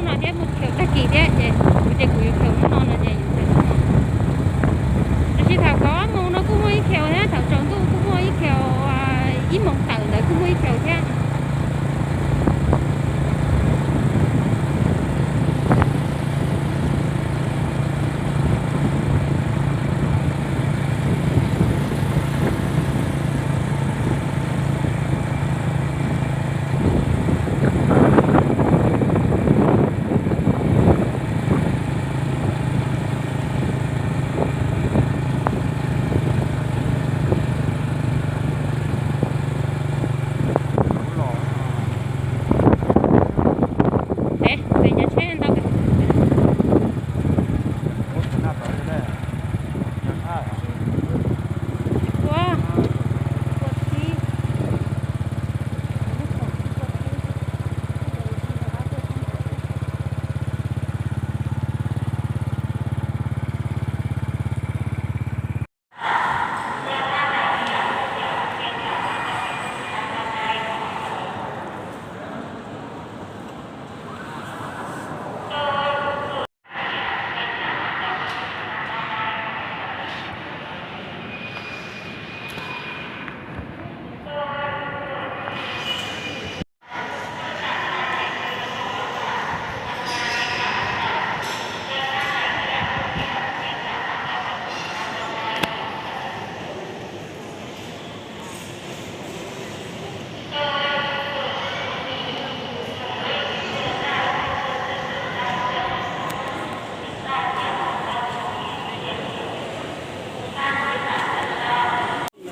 າເນາະ ແຕ່ໝົດແຖວຕະກີ້ເດ້ ເຈົ້າ ເຈົ້າ ກູຢູ່ແຖວເມືອງນອນນະ ເຈົ້າ ຢູ່ແຖວເມືອງນອນ. ແຕ່ຊິຖາມກ່ອນວ່າ ໂມງເນາະ ກູບໍ່ມີແຖວນະ ແຖວຈອງຕູ້ ກູບໍ່ມີແຖວ ອ່າ ອີ່ໂມງເຊົ້າໃດ ກູບໍ່ມີແຖວແທ້.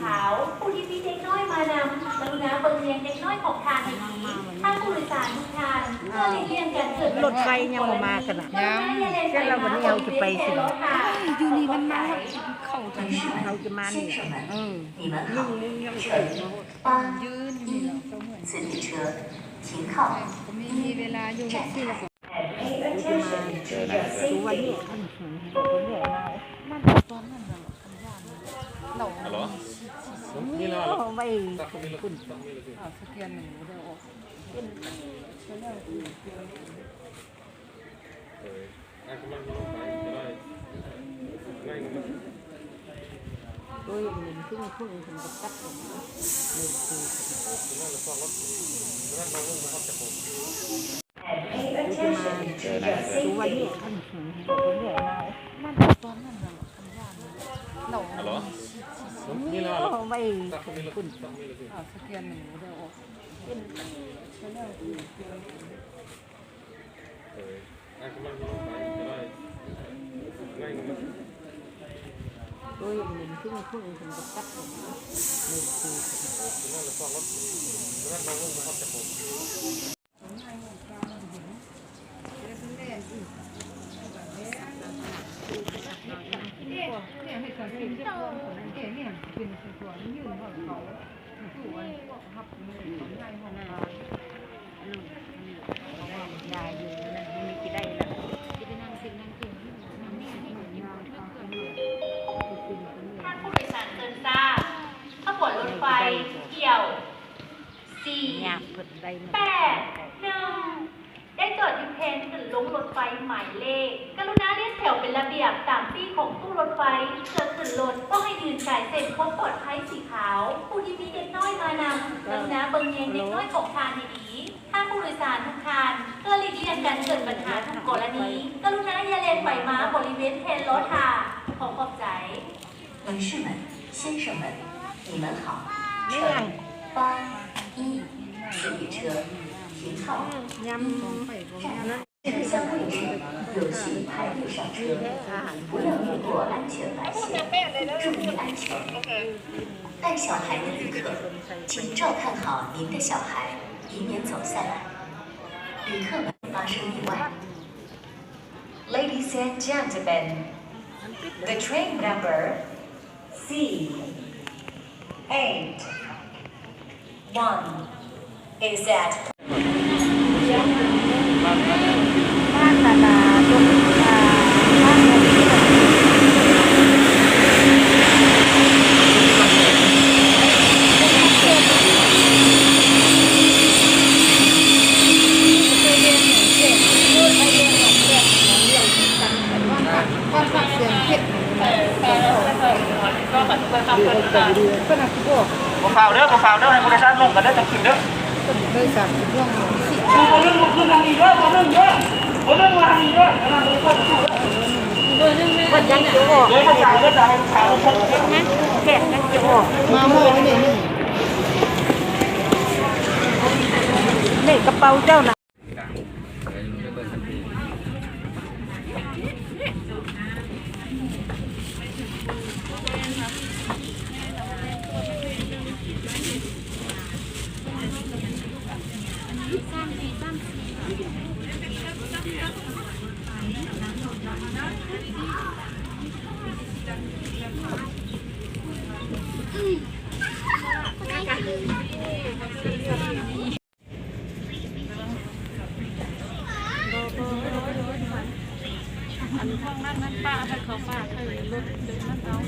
ຂາວ ຜູ້ທີ່ມີເດັກນ້ອຍມານຳ ກະລຸນາເບິ່ງແຍງເດັກນ້ອຍຂອງທ່ານໃຫ້ດີ. ທ່ານຜູ້ໂດຍສານທຸກທ່ານ ເພື່ອຫຼີກລ່ຽງການເກີດບັນຫາ ລົດໄຟຍັງບໍ່ມາຂະໜາດ ຍັງ ເສັດແລ້ວບັດນີ້ເຮົາຈະໄປຊິ ຢູ່ນີ້ມັນມາ ເຮົາຈະມານີ້ ເອີ ທ່ານຜູ້ໂດຍສານເຊີນຊາບ ຂະບວນລົດໄຟສີ່ ແປດ ໜຶ່ງ ໄດ້ຈອດຢູ່ແທ່ນຂຶ້ນລົງລົດໄຟໝາຍເລກ. ກະລຸນາລຽນແຖວເປັນລະບຽບຕາມປີ້ຂອງຕູ້ລົດໄຟ ເພື່ອຂຶ້ນລົດ. ພວກໃຫ້ຢືນກາຍເສັ້ນຄວາມປອດໄພສີຂາວ. ຜູ້ທີ່ມີເດັກນ້ອຍມານຳ ກະລຸນາເບິ່ງແຍງເດັກນ້ອຍຂອງທ່ານໃຫ້ດີ. ທ່ານຜູ້ໂດຍສານທຸກທ່ານ ເພື່ອຫຼີກລ່ຽງການເກີດບັນຫາທຸກກໍລະນີ ກະລຸນາຢ່າແລ່ນໄປມາບໍລິເວນແທ່ນລໍຖ້າ. ຂໍຂອບໃຈ. 女士们、先生们，你们好。乘八一次列车，停靠一站。向位置有序排队上车，不要越过安全白线，注意安全。带小孩的旅客，请照看好您的小孩，以免走散。旅客们发生意外。 Ladies and gentlemen, the train number C eight one is at ບ້ານນາ ບ້ານນາ ຕົງ ອ່າ ບ້ານນາ ບໍ່ຟ້າວເດີ ບໍ່ຟ້າວເດີ ໃຫ້ຜູ້ໂດຍສານລົງກ່ອນເດີ ຈັ່ງຂຶ້ນເດີ. ມາໝໍ້ນີ້ ນີ້ກະເປົາເຈົ້ານະ. ອັນພວກນັ້ນມັນປະໃຫ້ເຂົາປະໃຫ້ລົດເດີນນັ້ນເອົາ.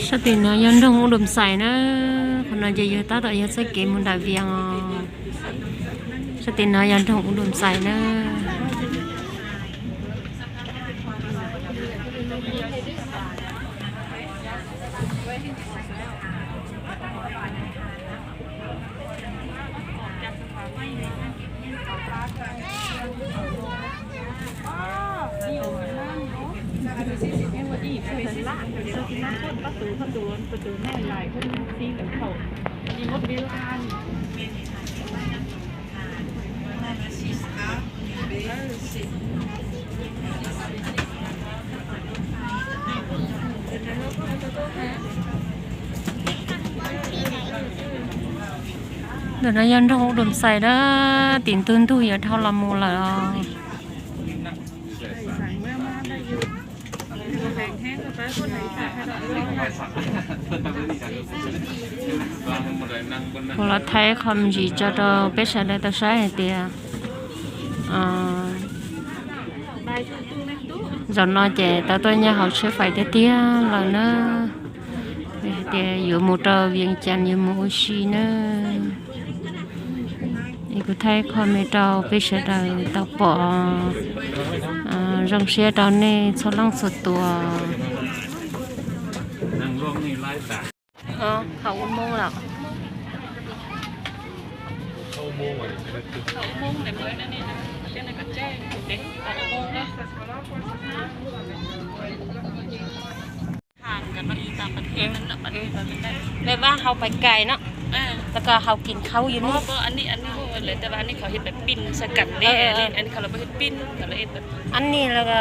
ສະຕິນາຍອນດົງອຸດົມໄຊເນີ ຄົນນ້ອຍຈະຢູ່ຕາຕະຍາສະເກມຸນດາວຽງອໍ. ສະຕິນາຍອນດົງອຸດົມໄຊເນີ. ດຽວນາຍອນດົງອຸດົມໄຊເດີ ຕີນຕຸ້ນຕູ່ຢາເທົ່າລະມູລະ. ໂທລະໄທຄອມຈີຈະໂຕເປສາໄດຕາຊາຍເຕຍ ອາ ຈອນນອຍເຈຕາໂຕຍາເຮົາເຊໄຟເຕຍເຕຍລະເນີ ເຕຍຢູ່ໝູ່ເຕົາວຽງຈັນ ຢູ່ໝູ່ອຸຊີເນີ. ອີກຜູ້ໄທຄອມເມເຕົາເປເຊດາເຕົາປໍ ອາ ຈອງເຊເຕົາເນ ຊອດຫຼັງສຸດຕົວ. ນັ່ງລວມນີ້ຫຼາຍຕາ. ເອີ ເຂົ້າອຸໂມງແລ້ວ ເຂົ້າອຸໂມງ ເຂົ້າອຸໂມງແລ້ວເບິ່ງອັນນີ້ນະ ຈັ່ງໃດກະແຈ້ງເດ້ ເຂົ້າອຸໂມງແລ້ວ. ທາງກັນເນາະ ຢູ່ຕ່າງປະເທດນັ້ນເນາະ ປະເທດມັນແບບວ່າເຮົາໄປໄກເນາະ ເອີ ແລ້ວກໍເຮົາກິນເຂົ້າຢູ່ນີ້. ບໍ່ ອັນນີ້ ອັນນີ້ບໍ່ເລີຍ ແຕ່ວ່າອັນນີ້ເຂົາເຮັດແບບປິ່ນໃສ່ກັນເດ້. ເອີ ອັນນີ້ ອັນນີ້ເຂົາລະບໍ່ເຮັດປິ່ນ ເຂົາລະເຮັດແບບ ອັນນີ້ລະກໍ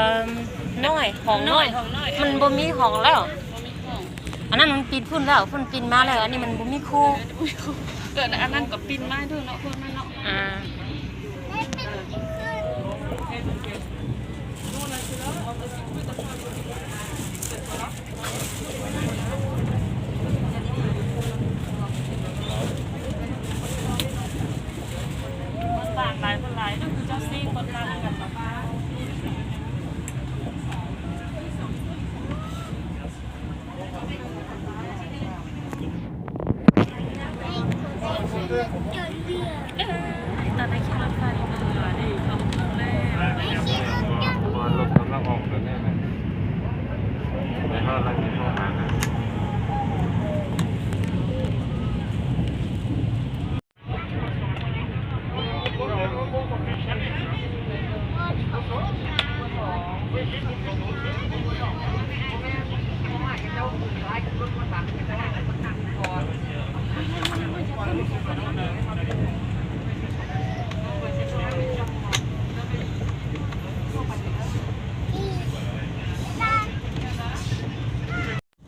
ນ້ອຍ ຫ້ອງນ້ອຍ ຫ້ອງນ້ອຍ ມັນບໍ່ມີຫ້ອງແລ້ວ ບໍ່ມີຫ້ອງ. ອັນນັ້ນມັນປິ່ນພຸ້ນແລ້ວ ພຸ້ນປິ່ນມາແລ້ວ ອັນນີ້ມັນບໍ່ມີຄູ່ ບໍ່ມີຄູ່. ເອີ ອັນນັ້ນກໍປິ່ນມາເດີເນາະ ພວກນັ້ນເນາະ ອາ. ຄົນຫຼາຍ ຄົນຫຼາຍ ຄືເຈົ້າຊີຄົນມານຳກັນ. ອ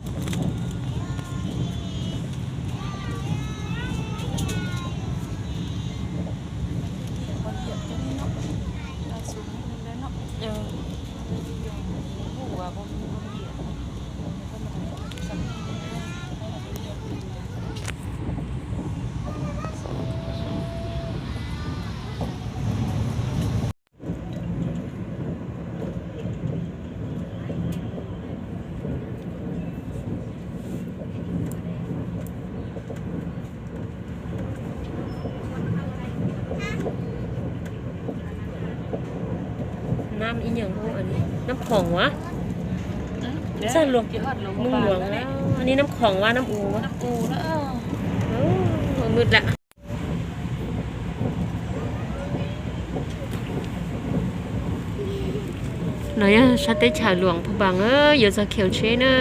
ຫຍັງບໍ່ອັນນີ້? ນ້ຳຂອງຫວາ? ອືມ ສາຫຼວງ ເຈົ້າ ເມືອງຫຼວງແລ້ວ. ອັນນີ້ນ້ຳຂອງຫວາ ນ້ຳອູຫວາ? ນ້ຳອູແລ້ວ. ໂອ້ ມືດລະ. ເນາະ ສະເຕັກຊາຫຼວງພະບາງເອີຍ ຢູ່ສາແຂວເຊເນີ.